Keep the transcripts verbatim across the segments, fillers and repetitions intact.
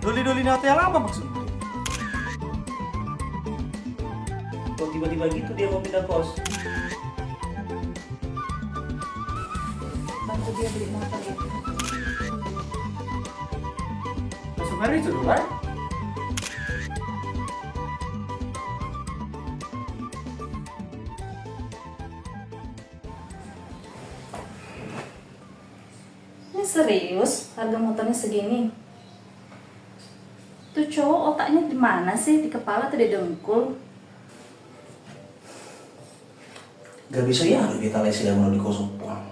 Doli-doli ni hotel apa maksudmu? Kok tiba-tiba gitu dia mau pindah kos? Bantu dia beli motor ya. Langsung hari itu dulu, kan? Ini serius, harga motornya segini? Tuh cowok otaknya di mana sih? Di kepala atau di dengkul? Gak bisa ya, lu kita lesi dan mau dikosong puang.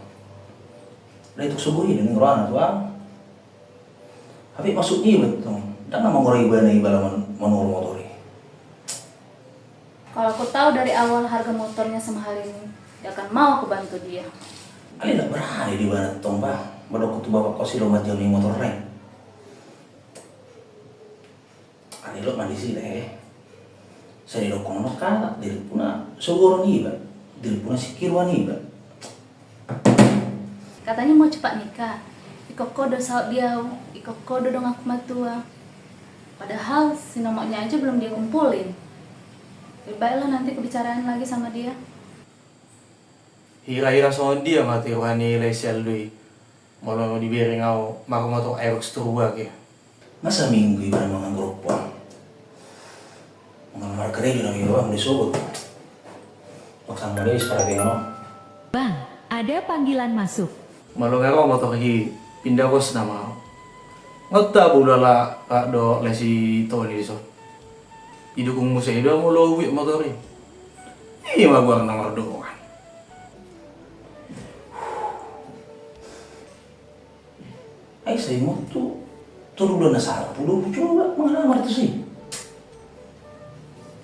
Udah itu subuh ini, nih, rohana tuh, ah. Tapi maksudnya betul. Dan nama ngorek iba na iba lawan manur motori. Kalau aku tahu dari awal harga motornya semahal ini, gak akan mau aku bantu dia. Ale ndak berani di bana tong, bah. Madok tu bapak kos i lo manjami motor reng. Ale lo mandi sini, eh. Saya didok kono kata, diri puna sogoron iba, diri puna sikiruan iba. Katanya mau cepat nikah. Ikokko do saut di au, ikokko do donganku matua. Padahal si nomoknya aja belum dia kumpulin. Lebih baiklah nanti kubicaraan lagi sama dia. Hira-hira songon dia ma tu roha ni Lae si Aldo i. Molo dibereng au marmotor Aerox Turbo ake. Masa minggu iba na mangan goropon. Mangan margarin na minggu, ah, mending sogot. Paksa mending is para bengong. Bang, ada panggilan masuk. Molo nga ro motor i, pindah kos nama. Nga tabo ulala rak do Lae si Toni dison. Didukung muse do molo uik motor i. Ima goar na mardongan. Ai sai mo tu tolu bulan na salah pulo bucu mangalamar tu si.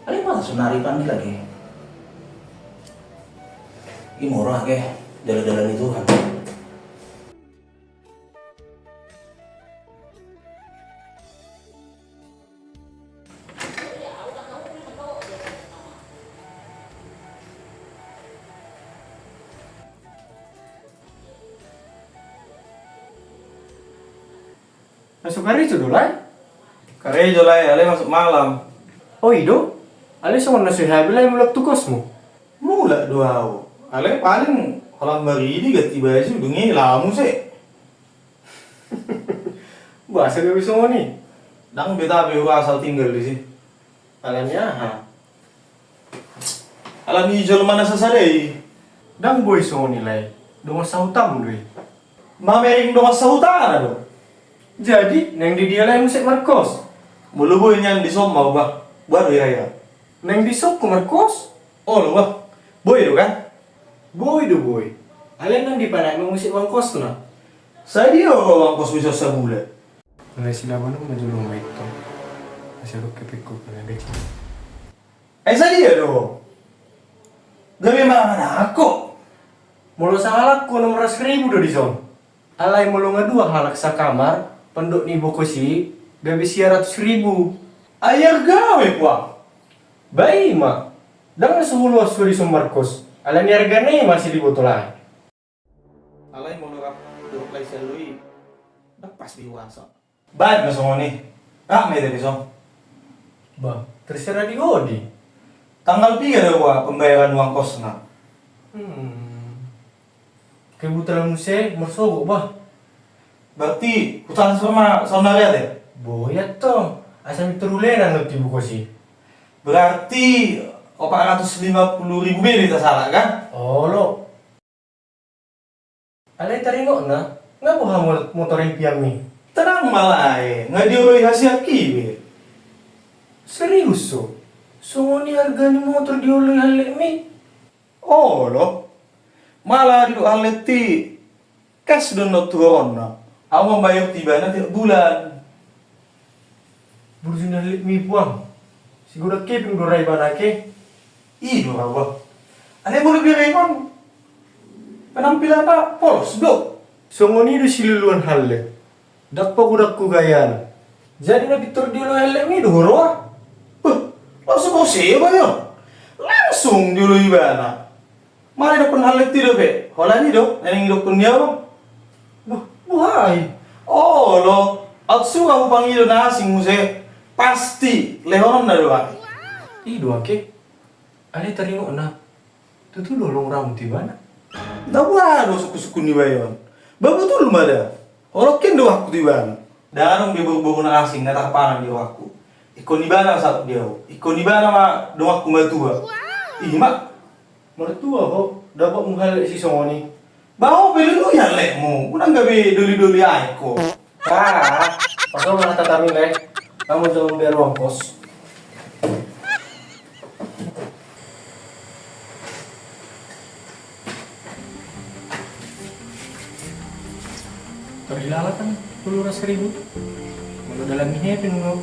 Ale ma sonari panggil lagi. Imoro ake, dalan-dalan ni Tuhan. Masuk karejo do, Lae? Karejo, Lae, ale masuk malam. O i do? Ale songon na so habi, Lae, mulak tu kosmu. Mulak do au. Ale paling holan maridi ganti baju, dung i laho muse. Boasa gabe songon i? Ndang be tabe huroha asal tinggal disi. Alani aha? Alani jolma na sasada i. Ndang boi songon i, Lae. Dongan sahutam do i. Mamereng dongan sahutana do. Jadi naeng di dia, Lae, muse markos? Molo boi nian dison ma, bah. Boha do ira-ira? Naeng disonku markos? Olo, bah. Boi do kan? Boi do, boi. Alai naeng dipanaek ma muse uang kosna. Sadia uang kosmu sabulan? Alai silaban ma jolo ma itu. Asa dokke pekko kena gaji. Ai sadia do? Gabe mangan angko. Molo sahalakku onom ratus ribu do dison. Alai molo nga dua halak sakamar, pandok ni bokos i, gabe sia ratus ribu. Ai arga ma i, puang. Ba i ma. Ndang na so huloas ho dison markos. Alani argana i ma si di botol ai. Alai molo rap dohot Lae si Aldo i, ndang pas di uasa. Baen ma songon i. Rap ma hita dison. Bah, terserah di ho do i. Tanggal piga do, bah, pembayaran uang kosna? Hmm. Kebetulan muse marsogot, bah. Berarti hutransfer ma saonari ate? Boi antong. Asa mintor hulehon do tu bokos i. Berarti opat ratus lima puluh ribu be do hita sahalak, kan? Olo. Alai taringot na, nga boha mo-, motor impianmi? Tenang ma, Lae, nga dioloi hasian i be. Serius ho? Songon i arga ni motor dioloi hallekmi? Olo. Mala didok hallekti, cash do na tuhoron na. Au mambayar tu ibana tiap bulan. Burju ni hallekmi, puang. Sigodang kepeng do ra ibana ake. I do ra, bah. Alai molo berengon, penampilanna polos do. Songon i do siluluan hallek. Ndang pagodangku gayana. Jadi na pintor dioloi hallekmi do huroha? Bah, langsung ho seba, yo. Langsung dioloi ibana. Mala didokkon hallekti dope, holan i do na naeng didokkon ni abang. Wah, olo, aut sura hupangido na asing muse, pasti lehononna do ahu. I do angke. Alai taringot na, tutu do longra tu ibana? Nda boha do sungkun-sungkun ni bayo on. Ba botul ma da. Holongkon do rohangku tu ibana. Nda adong be boru-boru na asing na tarpangan di rohangku. Ingkon ibana saut di ahu. Ingkon ibana ma donganku matua. I ma. Martua ho, dapot muse halak sisongon i. Ba ho pe lului halakmu, unang gabe doli-doli aek ho. Ah, paso ma hata tami le. Hamu jo mambayar uang kos. Terdilalakan tolu ratus ribu. Molo dalam ini pe nunggu.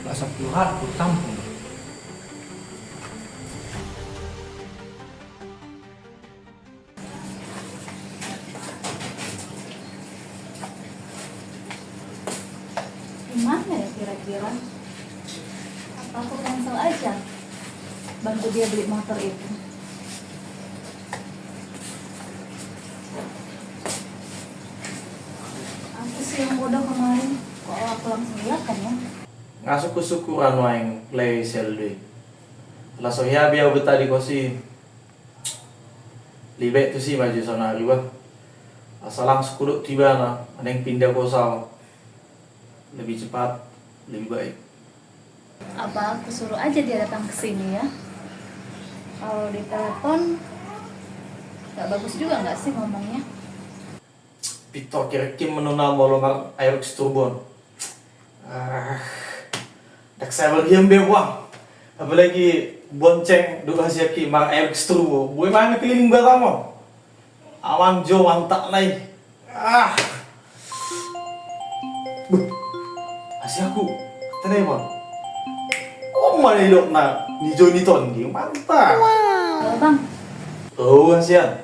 Lah sepuluh hal ku tampung. Di mana ya kira-kira? Apa aku cancel aja? Bantu dia beli motor itu. Aku sih yang bodoh kemarin. Kok aku langsung iakan ya? Nga sungkun-sungkun nuaeng, le, sel do i. Laos so hea be ahu betadi kos i. Lebih baik tusi ma jo saonari bah. Asa langsung hudok tu ibana, naeng pinda kos ahu. Lebih cepat, lebih baik. Apa aku suruh aja dia datang ke sini ya? Kalau ditelepon, nggak bagus juga nggak sih ngomongnya? Pintor kerekkim menuna molo mar Aerox Turbo on. Ah, ndang sabar hian be huang. Apalagi bonceng dohot hasianki mar Aerox Turbo. Boi ma hami keliling Batam on. Amang jo mantap nai. Ah. Beuh. Hasianku. Telepon. Oh, mana idok na ni Joni Tondi. Mantap. Halo, Bang. Oh, hasian.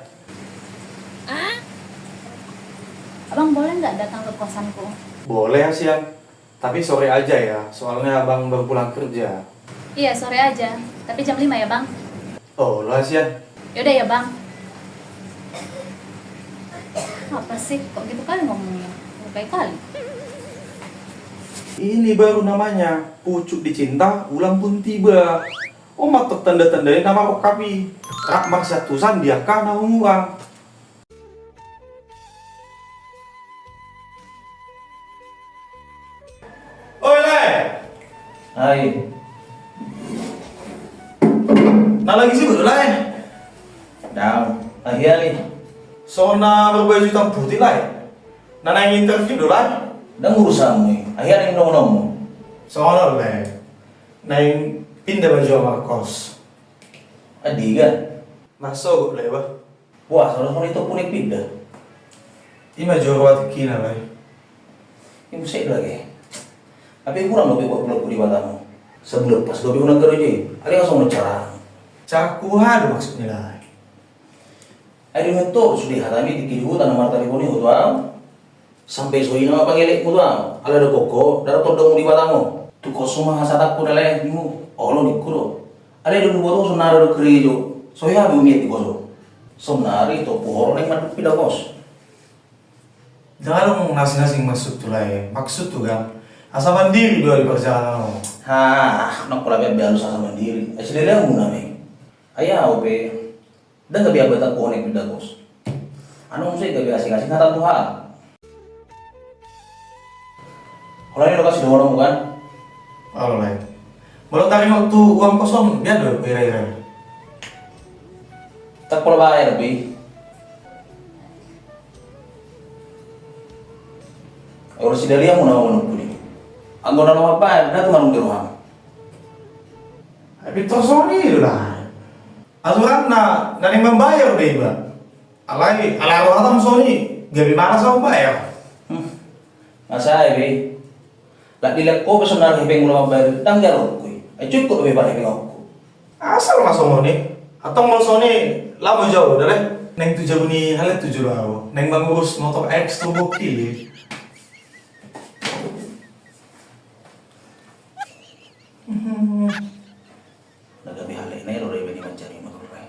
Abang boleh nggak datang ke kosanku? Boleh, hasian. Tapi sore aja ya, soalnya abang baru pulang kerja. Iya, sore aja. Tapi jam lima ya, Bang. Oh, lo, hasian. Yaudah ya, Bang. Apa sih, kok gitu kali ngomongnya? Lebay kali. Ini baru namanya pucuk dicinta, ulam pun tiba. Oh, matok tanda-tandanya nama rok kapi. Rak marsiantusan di angka na umurang. Oi, Lae! Ai. Na lagi sibuk do, Lae? Ndang, ahi ali. Songon na marbaju hitam putih, Lae? Na naeng interview do, Lae? Ndang urusanmu i. Ahi ali, nongo-nongo. Songon on, Lae. Naeng pinda ma jo ahu markos. Adi ga? Marsogot, Lae, bah. Wah, songon i tong pune pinda. Ima jo roha tingkina, Lae. Ima sek do age. Hape hurang dope buat bulanku di Batam on. Sabulan pas dope unang garejo i. Age ma songon carana. Carangku aha do maksudna, Lae? Ai dung i do sude hatami tingki di huta na martalipon i ho tu ahu. Sampe so i nama pangelekmu tu ahu, ala dapotku, ndada tondongmu di Batam on. Tu kosmu ma hasatangku, Lae, ningku. Olo, ningku do. Alai dung huboto ho sonari do karejo, so hea be humian di kos on. Sonari tompu ho ro naeng mandok pinda kos. Ndang adong na asing-asing maksudhu, Lae. Maksudhu kan asa mandiri do ahu di parjalanan on. Hah, nang pola be alus asa mandiri. Ai sileleanmuna ma i. Ai ahu pe. Ndang gabe ahu be tangkuhon pinda kos. Anong muse gabe asing-asing hata tu hal. Holan i do kan sidohononmu kan? Olo, Lae. Molo taringot tu uang kos on, biar do ira-ira. Ndang pola bayar be. Ora sidalianmuna ma manungkun i. Anggo na lomak bayar, ndada tu marung di roham. Ai pintor songon i do, Lae. Aturanna na naeng mambayar do iba. Alai ala rohata ma songon i, gabe malas ahu mambayar. Hmm. Nga sae be. Lak dilehon ho pe sonari hepeng molo mambayar, ndang dialopku i. Ai cukup dope pala hepeng ahu. Asal ma songon i. Antong molo songon i, laho ma jo ahu, Lae. Naeng tu jabu ni halak tu jolo ahu. Naeng mangurus motor X tu boki. Mhm. Na gabe halak na i ro do iba ni manjadi motor i.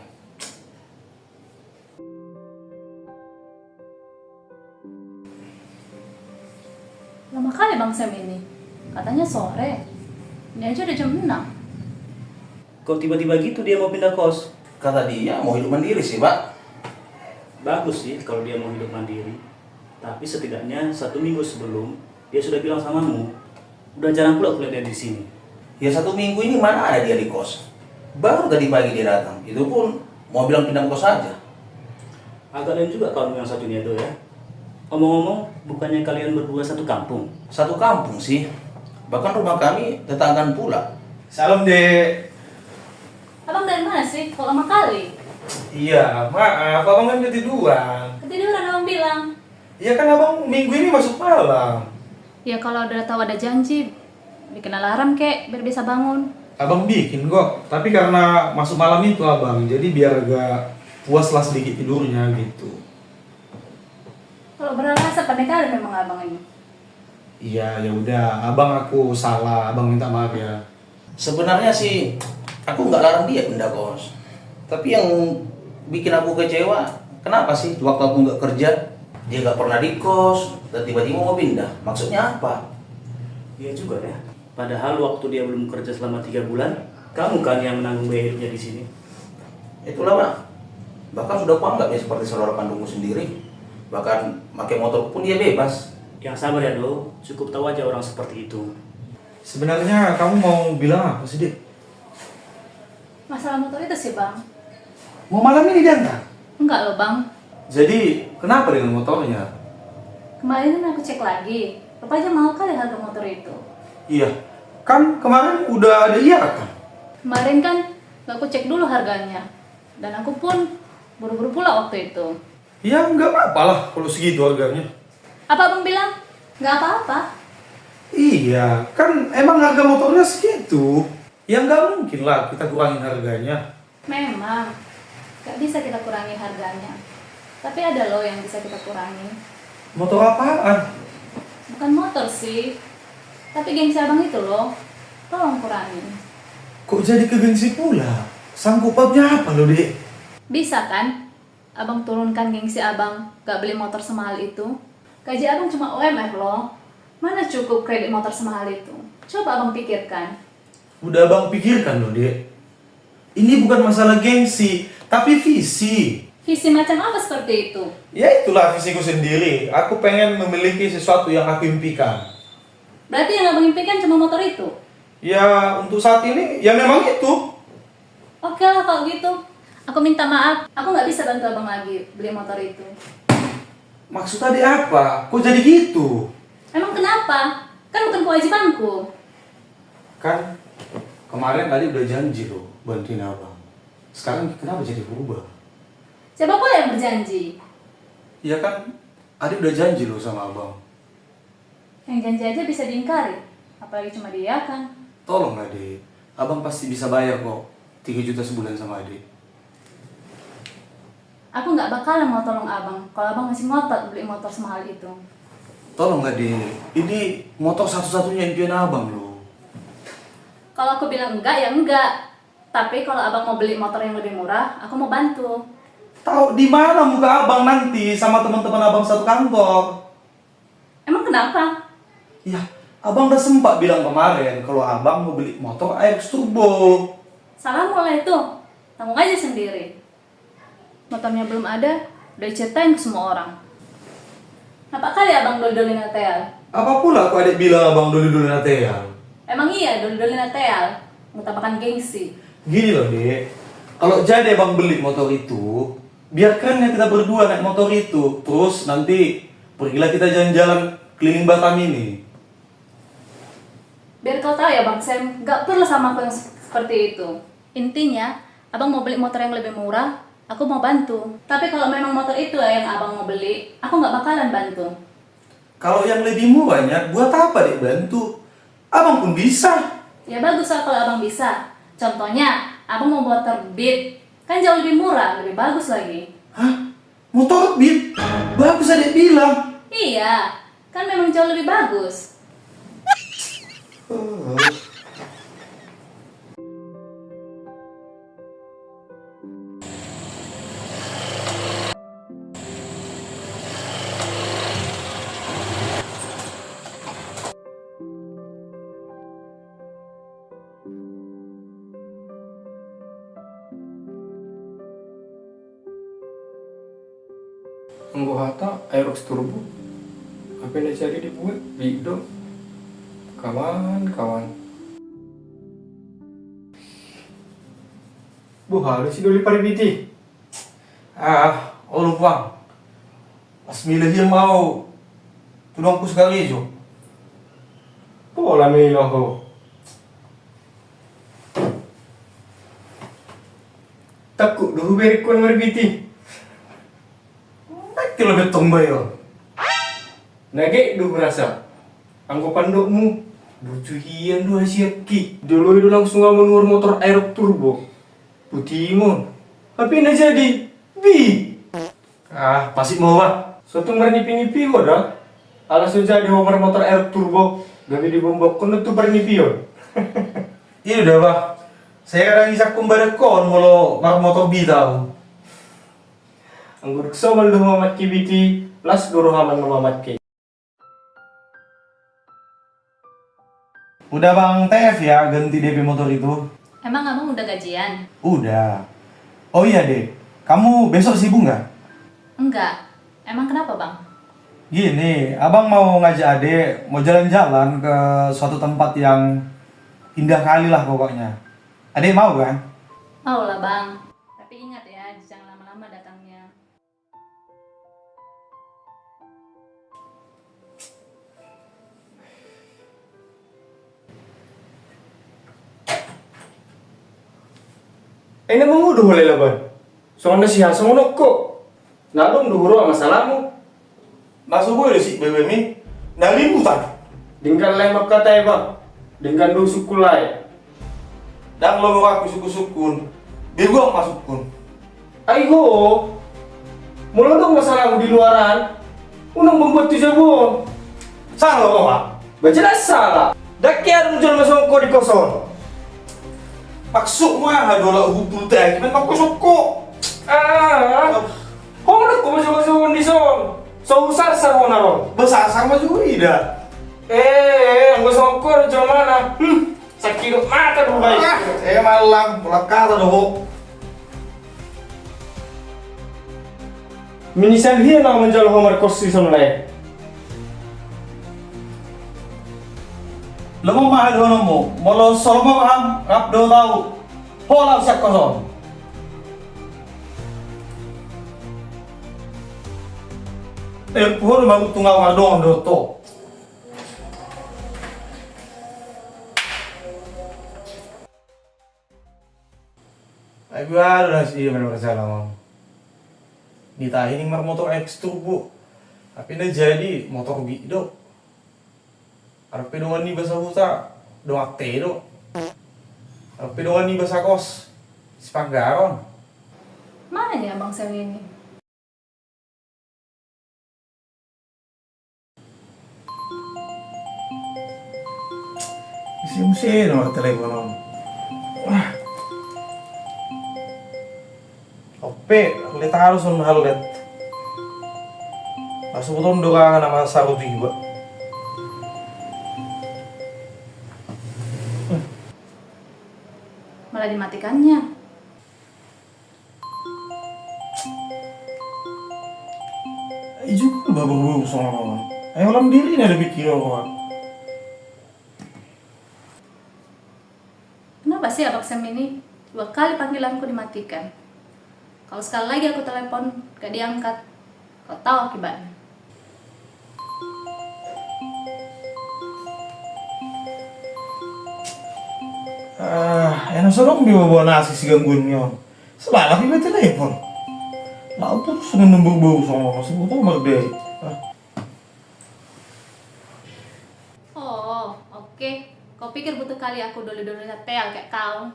Lama kali Bang Sam ini. Katanya sore. Ini aja udah jam enam. Kok tiba-tiba gitu dia mau pindah kos? Kata dia mau hidup mandiri sih, Pak. Bagus sih kalau dia mau hidup mandiri. Tapi setidaknya satu minggu sebelum, dia sudah bilang sama mu. Udah jarang pula kulihat dia di sini. Ya, satu minggu ini mana ada dia di kos. Baru tadi pagi dia datang. Itu pun mau bilang pindah kos aja. Agak lain juga kawan yang satu ini ya, Do, ya. Omong-omong, bukannya kalian berdua satu kampung? Satu kampung sih. Bahkan rumah kami tetanggaan pula. Salam, Dek. Abang dari mana sih? Kok lama kali? Iya, maaf, abang kan ketiduran. Ketiduran abang bilang. Iya kan, abang minggu ini masuk malam. Ya kalau udah tahu ada janji, bikin alarm kek biar bisa bangun. Abang bikin kok, tapi karena masuk malam itu abang, jadi biar agak puas lah sedikit tidurnya gitu. Kalau beralasan pandai kali memang abang ini. Iya, ya udah, abang aku salah, abang minta maaf ya. Sebenarnya sih, aku nggak larang dia pindah kos. Tapi yang bikin aku kecewa, kenapa sih waktu aku nggak kerja, dia nggak pernah di kos, dan tiba-tiba mau pindah? Maksudnya apa? Iya juga ya. Padahal waktu dia belum kerja selama tiga bulan, kamu kan yang menanggung biaya hidupnya di sini. Itulah, Pak. Bahkan sudah kuanggap dia seperti saudara kandungku sendiri. Bahkan pakai motor pun dia bebas. Yang sabar ya, Do. Cukup tahu aja orang seperti itu. Sebenarnya kamu mau bilang apa sih, Dek? Masalah motor itu sih, Bang. Mau malam ini diantar? Enggak loh, Bang. Jadi, kenapa dengan motornya? Kemarin kan aku cek lagi, rupanya mahal kali harga motor itu. Iya, kan kemarin udah ada iya kan? Kemarin kan aku cek dulu harganya, dan aku pun buru-buru pula waktu itu. Ya, nggak apa-apa lah kalau segitu harganya. Apa abang bilang? Nggak apa-apa. Iya, kan emang harga motornya segitu. Ya, nggak mungkin lah kita kurangin harganya. Memang, nggak bisa kita kurangi harganya. Tapi ada loh yang bisa kita kurangi. Motor apaan? Bukan motor sih, tapi gengsi abang itu loh. Tolong kurangin. Kok jadi ke gengsi pula? Sangkut pautnya apa lo, Dek? Bisa kan? Abang turunkan gengsi abang, gak beli motor semahal itu. Gaji abang cuma U M R loh. Mana cukup kredit motor semahal itu? Coba abang pikirkan. Udah abang pikirkan loh, Dek. Ini bukan masalah gengsi, tapi visi. Visi macam apa seperti itu? Ya itulah visiku sendiri. Aku pengen memiliki sesuatu yang aku impikan. Berarti yang abang impikan cuma motor itu? Ya, untuk saat ini, ya memang itu. Oke lah kalau gitu. Aku minta maaf, aku nggak bisa bantu abang lagi beli motor itu. Maksud Adek apa? Kok jadi gitu? Emang kenapa? Kan bukan kewajibanku. Kan kemarin Adek udah janji loh bantuin abang. Sekarang kenapa jadi berubah? Siapa pula yang berjanji? Ya kan, Adek udah janji loh sama abang. Yang janji aja bisa diingkari, apalagi cuma diiyakan. Tolonglah, Dek. Abang pasti bisa bayar kok tiga juta sebulan sama Adek. Aku nggak bakalan mau tolong abang kalau abang masih ngotot beli motor semahal itu. Tolonglah, Dek. Ini motor satu-satunya impian abang loh. Kalau aku bilang enggak, ya enggak. Tapi kalau abang mau beli motor yang lebih murah, aku mau bantu. Tahu di mana muka abang nanti sama teman-teman abang satu kantor? Emang kenapa? Ya, abang udah sempat bilang kemarin kalau abang mau beli motor Aerox Turbo. Salahmu lah itu. Tanggung aja sendiri. Motornya belum ada, udah diceritain ke semua orang. Apa kali abang doli-doli na teal? Apa pula kok Adek bilang abang doli-doli na teal? Emang iya, doli-doli na teal. Mengutamakan gengsi. Gini loh, Dek. Kalau jadi abang beli motor itu, biarkan ya kita berdua naik motor itu. Terus nanti pergilah kita jalan-jalan keliling Batam ini. Biar kau tahu ya, Bang Sam, gak perlu sama aku yang se-, seperti itu. Intinya, abang mau beli motor yang lebih murah, aku mau bantu. Tapi kalau memang motor itu yang abang mau beli, aku nggak bakalan bantu. Kalau yang lebih murahnya, buat apa Adek bantu? Abang pun bisa. Ya bagus lah kalau abang bisa. Contohnya, abang mau motor Beat. Kan jauh lebih murah, lebih bagus lagi. Hah? Motor Beat? Bagus Adek bilang. Iya, kan memang jauh lebih bagus. Anggo hata Aerox Turbo, hape na jadi dibuat, big do. Kawan, kawan. Boha do si Doli parbiti? Ah, olo bang. Las milehon ma au tu donganku sakarejo. Pola milo ho. Takut do huberengkon marbiti. Baik kalau betong bayo. Na gek do hurasa. Anggo pandokmu, burju hian do hasianki. Jolo i do langsung au manuhor motor Aerox Turbo. Putingon. Hape na jadi, bi. Ah, pasik ma ho bah. So tung marnipi-nipi ho da. Ala so jadi ho marmotor Aerox Turbo, gabe dibombokkon do tu parnipion. Iyo da bah. Sai kadang isangkon badanhon molo marmotor bita au. Anggo dung somal do mamatki biti, las do roham na mamatki. Udah bang T F ya ganti D P motor itu. Emang abang udah gajian? Udah. Oh iya dek, kamu besok sibuk nggak? Enggak. Emang kenapa bang? Gini, abang mau ngajak adek mau jalan-jalan ke suatu tempat yang indah kali lah pokoknya. Adek mau kan? Mau lah bang. Tapi ingat ya, jangan lama-lama datangnya. Ai na mangudu ho lae laban. Songon na siha songon on ho. Na adong do huroha masalahmu. Na so boi do sik bebemi na limutan. Denggan lae mangkatai bah. Denggan do sungkun lae. Ndang lomo aku sungkun-sungkun. Begu aku masungkun. Ai ho. Molo adong masalahmu di luaran, unang mambuat tu jabu on. Salah ho bah. Bah jelas salah. Ndang ke adong jolma songon ho di kos on. Maksudmu aha do laho hupultehon mangkosok ho? Ah. Ho na ho masogo-sogo di son. So husarsar ho na ro. Bah sarsar ma jo ida. Eh, anggo songon ho do jolmana. Hmm, sakidop mata do bae. Ah, eh malang, mulak kata do ho. Minisal hian au manjalo ho markos di son lae. Lomo ma aha dohononmu, molo so lomo roham rap dohot au. Ho laho sian kos on. Eh, puhor ma untung au mardongan dohot ho. Ai boha do das i marjalang on. Nitahi ning marmotor X Turbo. Hape na jadi motor big do. Adong pe dongan niba sahuta, dongan te do. Adong pe dongan niba sakos, sipanggaron. Mana ni abang sel ini? Isi muse nomor telepon on. Wah. Ope, let harus on halet. Masuk on do ka nama saru tiba. Malah dimatikannya. Ai juga babang buru songon on. Ai holan diri na ada pikiran. Kenapa sih abang Sam ini dua kali panggilanku dimatikan? Kalau sekali lagi aku telepon, gak diangkat, kau tahu akibatnya. Ah, enak sorong di bawah nasi si gangguan nyo. Salah lagi gue telepon. Lau putus dengan nomor baru sama masih butuh merdei. Ah. Oh, oke. Kau pikir butuh kali aku doli-doli tetel kayak kau?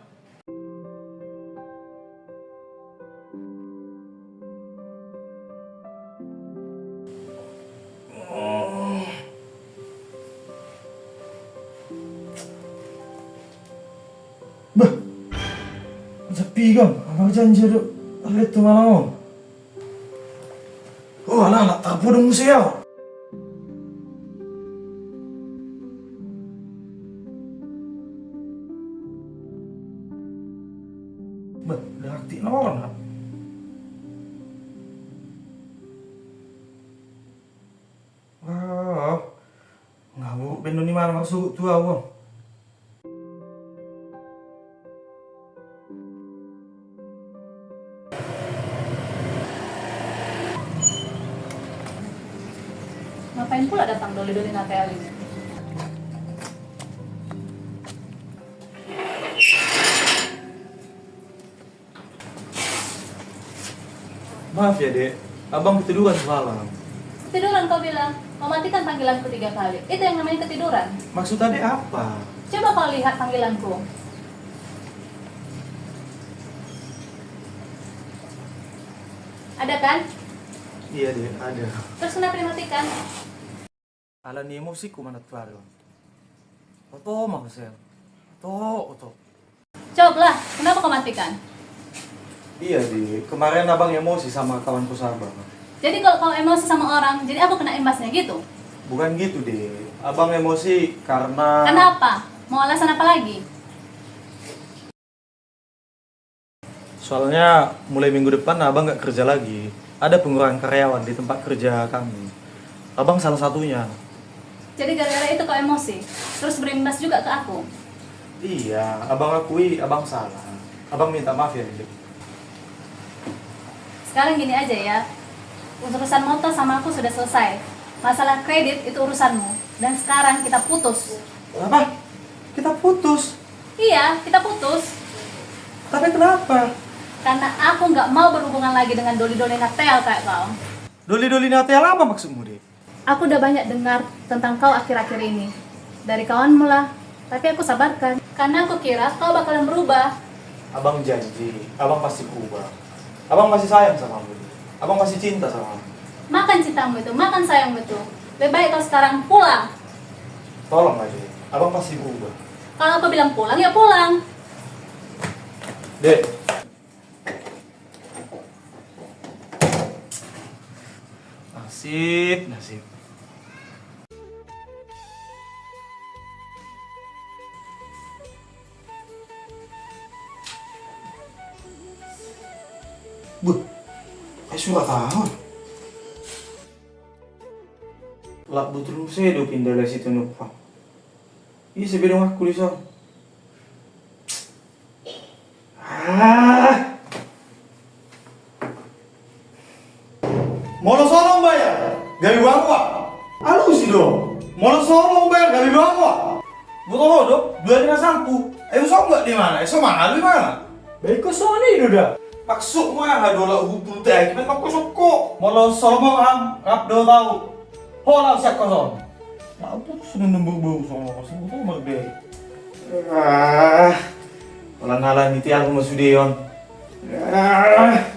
Bah, sepi kan? Apa janji ada? Lihat tuh malam. Oh, alah, alah, tak bodoh muse au. Bah, dah aktif nama orang, nak? Nunga manang masugut tu ahu. Ngapain pula datang doli-doli Natel ini? Maaf ya, Dek. Abang ketiduran semalam. Ketiduran kau bilang? Kau matikan panggilanku tiga kali. Itu yang namanya ketiduran. Maksud Adek apa? Coba kau lihat panggilanku. Ada kan? Iya, Dek, ada. Terus kenapa dimatikan? Ala ni emosiku manang tuari on. Oto ma, Sel. Oto, oto. Jawablah, kenapa kau matikan? Iya, Dek. Kemarin abang emosi sama kawanku Sabang. Jadi kalau kau emosi sama orang, jadi aku kena imbasnya gitu? Bukan gitu, Dek. Abang emosi karena... Karena apa? Mau alasan apa lagi? Soalnya mulai minggu depan abang nggak kerja lagi. Ada pengurangan karyawan di tempat kerja kami. Abang salah satunya. Jadi gara-gara itu kau emosi, terus berimbas juga ke aku? Iya, abang akui abang salah. Abang minta maaf ya, Dek. Sekarang gini aja ya. Urusan motor sama aku sudah selesai. Masalah kredit itu urusanmu. Dan sekarang kita putus. Apa? Kita putus? Iya, kita putus. Tapi kenapa? Karena aku nggak mau berhubungan lagi dengan doli-doli Natel kayak kau. Doli-doli Natel apa maksudmu, Dek? Aku udah banyak dengar tentang kau akhir-akhir ini. Dari kawanmu lah. Tapi aku sabarkan. Karena aku kira kau bakalan berubah. Abang janji, abang pasti berubah. Abang pasti sayang sama aku. Abang pasti cinta sama aku. Makan cintamu itu, makan sayangmu itu. Lebih baik kau sekarang pulang. Tolong aja, abang pasti berubah. Kalau aku bilang pulang, ya pulang. Dek. Nasib, nasib. Buh, eh, surat apa? Lap butrung sedo pindah lesi tunuk pa. Ise be donganku dison. Ah. Molo so olo umbayar, gabe baoa. Alusi do. Molo so olo umbayar, gabe baoa. Boto ho do, dua ari na salpu. Ayo so nggak di mana? Ayo so mana? Alusi mana? Baik ko soni do da. Maksudmu aha do lak hubul teh? Gimana kau sokko? Molo so olo mo am, rap do tau. Ho lak siap kosong. Nah, aku sudah nembur bau sama kosong, kosong merdeka. Ah, holan-holan itialhu ma sude on. Ah,